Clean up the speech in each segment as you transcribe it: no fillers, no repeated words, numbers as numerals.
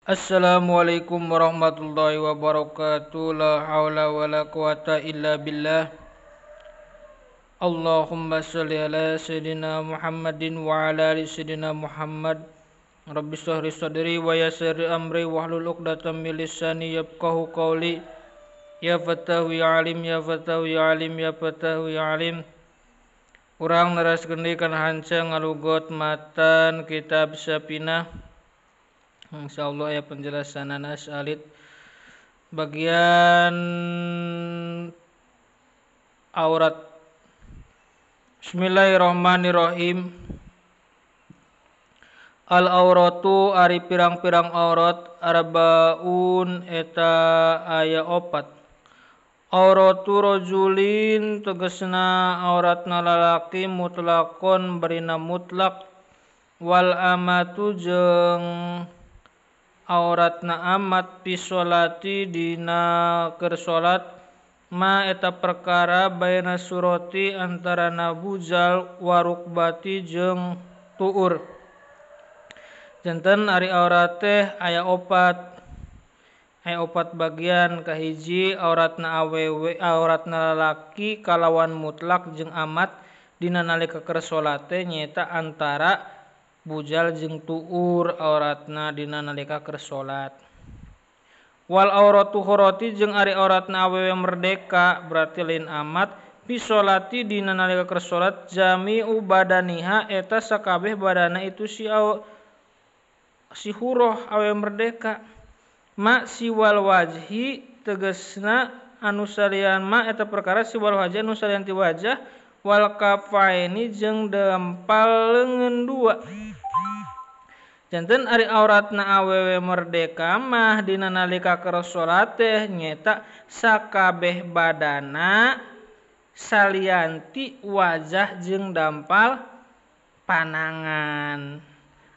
Assalamualaikum warahmatullahi wabarakatuh. La haula wala quwata illa billah. Allahumma sholli ala sayyidina Muhammadin wa ala ali sayyidina Muhammad. Rabbi shrah li sadri wa yassir li amri wahlul 'uqdatam min lisani yafqahu qawli. Ya Fattahu ya Alim, ya Fattahu ya Alim, ya Fattahu ya Alim. Urang neraskeun deui kana hanca ngalugot matan kitab Safinah. Insyaallah ya penjelasan alit bagian aurat. Bismillahirrahmanirrahim. Al auratu ari pirang-pirang aurat arbaun eta aya opat. Auratu rajulin tegesna auratna lalaki mutlakon barina mutlak, wal amatu jeung auratna amat fi sholati dina keur salat ma eta perkara baina surati antarana bujal warukbati jeung tuur. Janten ari aurat teh aya opat. Aya opat bagian. Kahiji auratna awewe, auratna lalaki kalawan mutlak jeung amat dina nalika keur salat teh nyaeta antara bujal jeung tuur auratna dina nalika keur salat. Wal auratu hurati jeung ari auratna awewe merdeka berarti lain amat fi sholati dina nalika keur salat jami'u badaniha eta sakabeh badana itu si huroh awewe merdeka. Ma siwal wajhi tegesna anu salian ma eta perkara siwal wajhi anu salian ti wajah wal kafaini jeung dempal leungeun dua. Janten ari auratna awewe merdeka mah dina nalika keur salat teh nyaeta sakabeh badana salianti wajah jeung dampal panangan.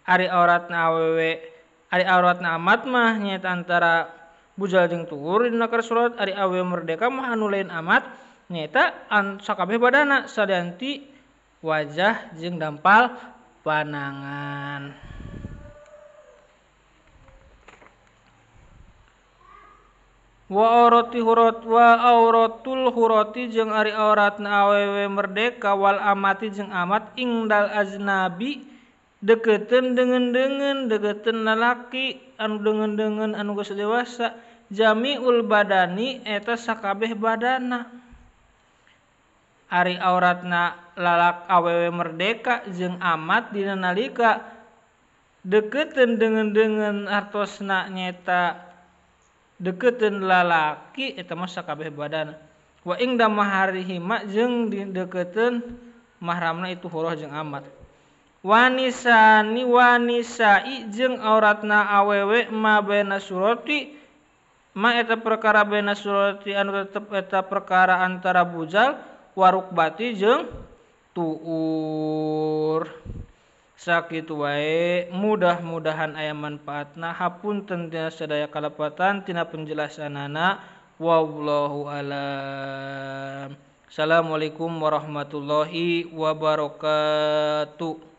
Ari auratna awewe, ari auratna amat mah nyaeta antara bujal jeung tuur dina keur salat. Ari awewe merdeka mah anu lain amat nyaeta sakabeh badana salianti wajah jeung dampal panangan. Wa aurati hurat wa auratul hurati jeung ari auratna awewe merdeka wal amati jeung amat ingdal aznabi deketeun deungeun-deungeun deketeun lalaki anu deungeun-deungeun anu geus dewasa jamiul badani eta sakabeh badana. Ari auratna lalak awewe merdeka jeung amat dina nalika deketeun deungeun-deungeun hartosna nyaeta deketeun lalaki eta mah sakabeh badana. Wa ingda maharihima jeung deketeun mahramna itu hurah jeung amat. Wanisani wanisai jeung auratna awewe ma baina surati ma eta perkara baina surati anu tetep eta perkara antara bujal warukbati jeung tuur. Sakitu wae, mudah-mudahan aya manfaatna. Hapunten tina sadaya kalepatan tina penjelasanana. Wallahu alam. Assalamualaikum warahmatullahi wabarakatuh.